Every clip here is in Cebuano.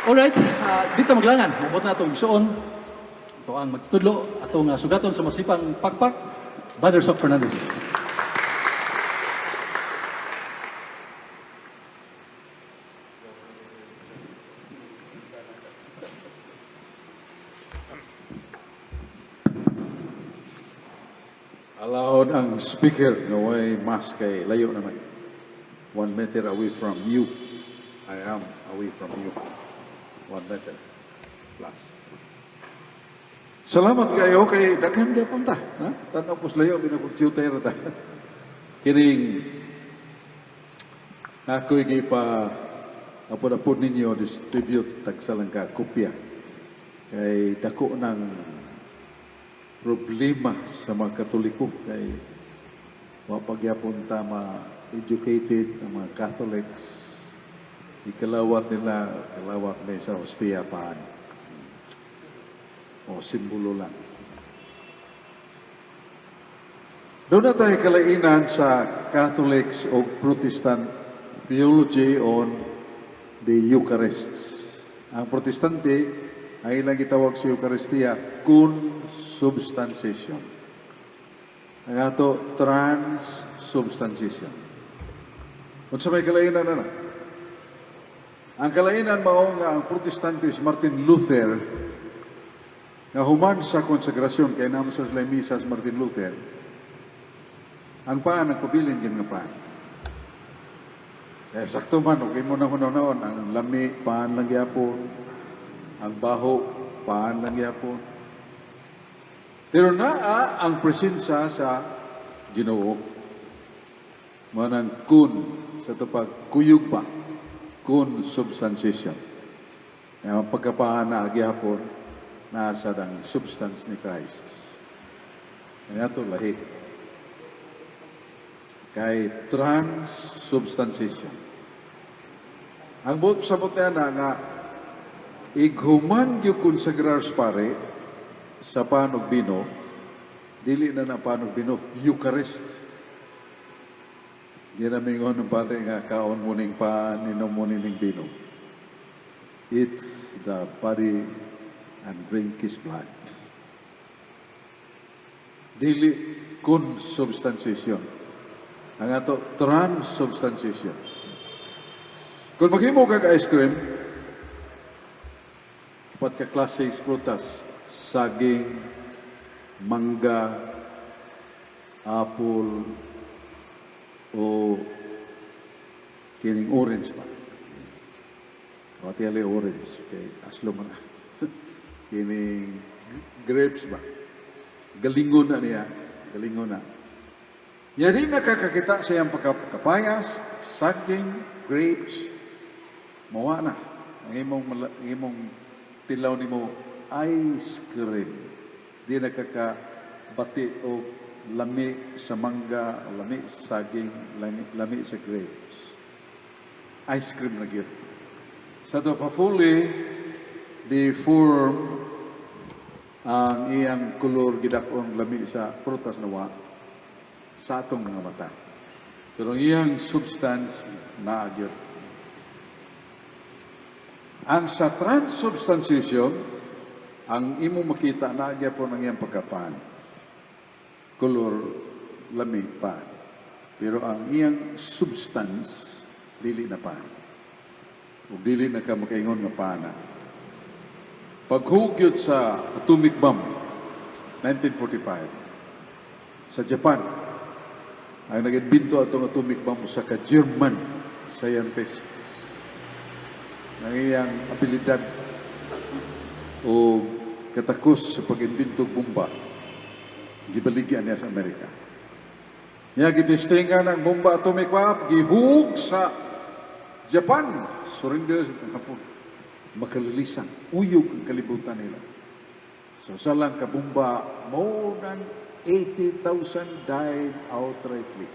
Alright, dito maglangan. Mabot na itong igsuon. Ito ang magtutudlo atong sugaton sa masipang pakpak, Brother Sok Fernandez. Allowed ang speaker nga way mask kay layo naman. 1 meter away from you. I am away from you. 1 meter plus. Salamat kayo kay daghan gyapon ta. Ha? Tan-aw ko sa layo binakog tutor ta. Kining ako'y gipa apod-apod ninyo distribute tagsa lang ka kopya kay dako ng problema sa mga Katoliko kay wa pagyapon ta ma-educated ang mga Catholics. Ikalawat nila, kalawat may sa hostia paan o simbolo lang. Doon na tayo kalainan sa Catholics o Protestant theology on the Eucharist. Ang Protestante ang ilang gitawag sa Eucharistia, consubstantiation. Ang ato, transubstantiation. Unsa may kalainan na na? Ang kalainan mao nga ang Protestante si Martin Luther nga human sa konsegrasyon kay naman sa sila misa si Martin Luther, ang paan nagpabilin gyud nga paan. Eh, sakto man, okay mo na hunaw ang lami, paan lang gyapon, ang baho, paan lang gyapon. Pero naa ang presensya sa Ginoo. Manang kun sa tupag kuyog pa, consubstantiation. Ang pagkapaan na agyapon, nasa ang substance ni Christ. Kaya ito lahi. Kay transubstantiation. Ang buot sabot niya na nga ighuman gyud konsagrar sa pare sa pan ug bino, dili na na pan ug bino, Eucharist. Di na mingon ng pare nga kaon mo ning pan, inom mo ning bino. Eat the body and drink his blood. Dili consubstantiation. Ang ato, transubstantiation. Kung maghimo kag ice cream, upat ka klase prutas, saging, mangga, apple, o kining orange ba? O tiyali orange, kay aslo man na. Kining grapes ba? Galingon na niya, galingon na. Yari nakakakita sa iyang pagkapayas, saging, grapes, mawa na. Ang imong tilaw nimo ice cream. Di nakakabati o lami sa mangga, o lami sa saging, lami sa grapes. Ice cream na gyud. Sa to fully deform ang iyang kolor gidakong lami sa prutas na wa sa atong mga mata. Pero ang iyang substance naa gyud. Ang sa transubstantiation, ang imo makita na po ang iyang pagkapan. Kolor lami pa. Pero ang iyang substance dili na pan. Ug dili na ka makaingon nga pana. Paghugyot sa atomic bomb 1945 sa Japan, ang nag-imbento atong atomic bomb usa ka German scientist. Ang iyang abilidad o katakos sa pag-imbento og bomba, gibaligyan niya sa Amerika. Niya gitestingan ang bomba atomic bomb, gihug sa Japan, surrender sa Hapon. Makalilisan, uyog ang kalibutan nila. So sa lang ka bomba, more than 80,000 died outrightly.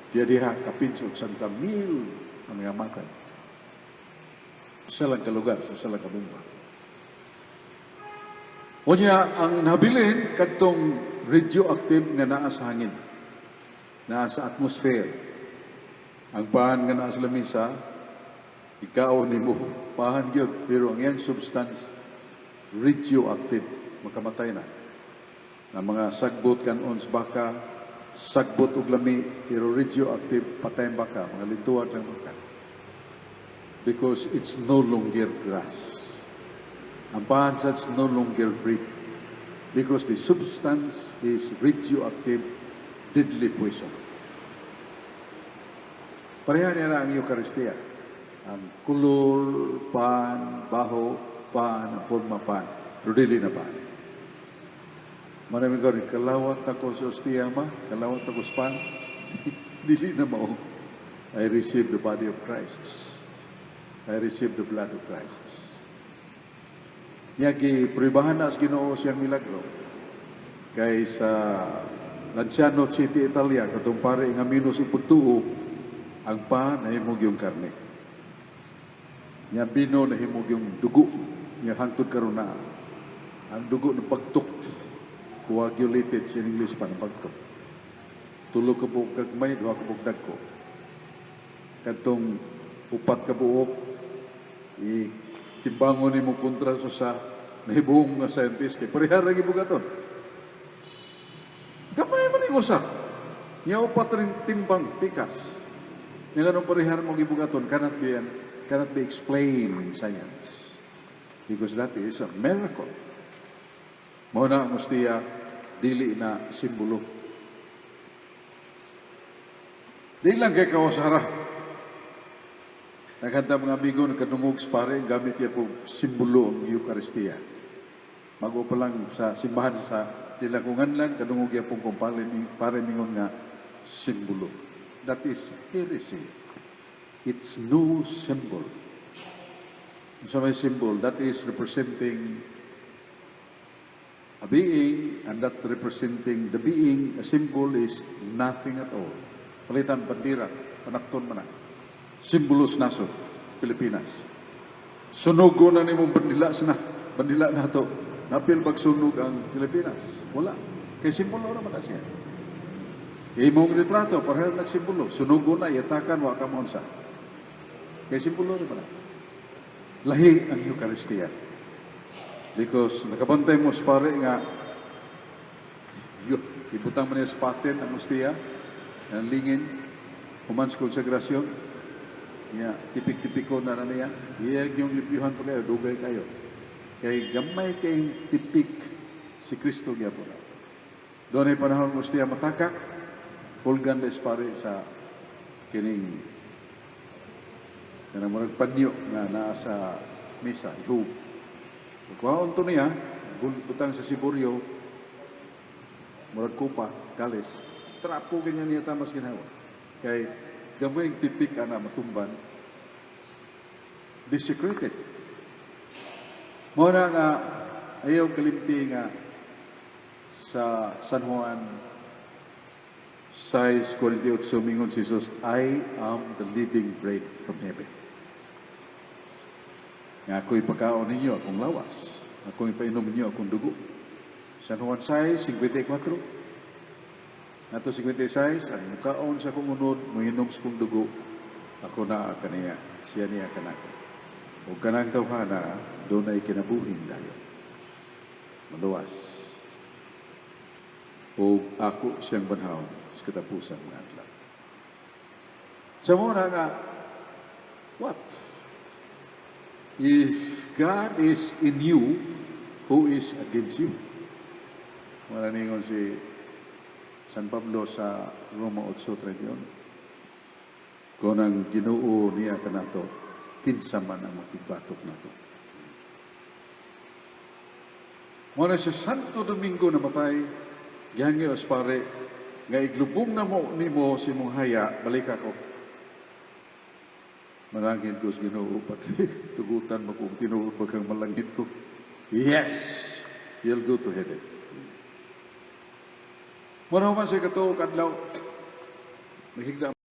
Diya diha, kapin sa 80,000 ang namatay. Sa lang ka lugar, sa lang ka bomba. Unya, ang nabilin, kadtong radioactive nga naa sa hangin, naa sa atmosphere. Ang paan nga naa sa lamisa, Kaon nimo pan gyud, pero ang iyang substance radioactive, makamatay na. Ang mga sagbot kanon sa baka, sagbot og lami, pero radioactive, patay ang baka, mga lintuan ng baka. Because it's no longer grass. Ang pan sa it's no longer bread. Because the substance is radioactive, deadly poison. Pareha niya na ang Eucharistia. Ang kulor, pan, baho, pan, ang forma pan. Pero dili na pan. Marami ko rin, kalawat ako sa ostia ma, kalawat ako sa pan. Dili na mao. I receive the body of Christ. I receive the blood of Christ. Nya gipruibahan na sa Ginoo siyang milagro. Kay sa Lanciano City, Italia, katong pare nga minus og pagtuo, ang pan nahimog yung karne. Nya bino nahimog yung dugo. Nya hangtod karon na ang dugo ng pagtok, coagulated sa English pa ng pagtok. 3 ka buok gagmay, 2 ka buok dagko. Kadtong 4 ka buok, i timbangon nimo kontra sa nahibuong nga scientist kay pareha ra gibugaton. Gamay man nimo sa. Nya 4 rin timbang pikas. Nya ganun pareha mo gibugaton cannot be explained in science. Because that is a miracle. Mao na ang hostia dili na simbolo. Di lang kay kawasara. Nagkanta mga amigo, nagkadungog sa pare, gamit niya po simbolo ang Eucharistia. Mago pa lang sa simbahan sa Dilakunganlan, kadungog niya pong kung pare mingon nga simbolo. That is heresy. It's no symbol. Sa may symbol, that is representing a being, and that representing the being, a symbol is nothing at all. Palitan bandira, panakton man na. Simbolo sa nasod, Pilipinas. Sunugo na nimong bandila sa na, bandila na to. Napil bagsunog ang Pilipinas? Wala. Kay simbolo naman na siya. Imong retrato, pareho nagsimbolo. Sunugo na, yatakan, wa ka mo unsa. Kay simbolo naman na. Lahi ang Eucharistia. Because nakabantay mo sa pare nga, yo, ibutang man niya sa paten ang hostia, ang lingin, human sa konsegrasyon, niya, tipik-tipik ko na na niya, iyag yung limpyuhan pa kayo, dugay kayo. Kay gamay kay tipik si Kristo gyapon na. Doon ay panahon mo siya matakak, hulgan na pare sa kining kanang murag panyo nga naa sa misa, ihub. Kuhaon to niya, butang sa siburyo, murag kupa, kalis, trapo ganyan niya tamas ginawa. Kay gamay tipik ana matumban, desecrated. Mao na nga ayaw kalimti nga sa San Juan 6:48 mingon si Jesus, "I am the living bread from heaven." Nga ako ipakaon ninyo akong lawas, ako ipainom ninyo akong dugo. San Juan 6:54. Nato 56, ang mukaon sa akong unod, muinom sa akong dugo, ako naa kaniya, siya niya kanako. Ug kanang tawhana, dunay kinabuhing dayon. Maluwas. O ako siyang banhawon sa katapusan ng adlaw. Sa mao na nga, what? If God is in you, who is against you? Wala ningon si San Pablo sa Roma 8:31. Kung ang Ginoo niya kanato, kinsa man ang makigbatok nato? Mao na sa Santo Domingo namatay, gihangyo as pare, nga iglubong na mo nimo si mong haya, balik ako. Manalangin ko sa Ginoo, pati tugutan mo kung tinuod ba kang malangit ko. Yes, you'll go to heaven. Muna man sa katuo kadlaw, nahigda.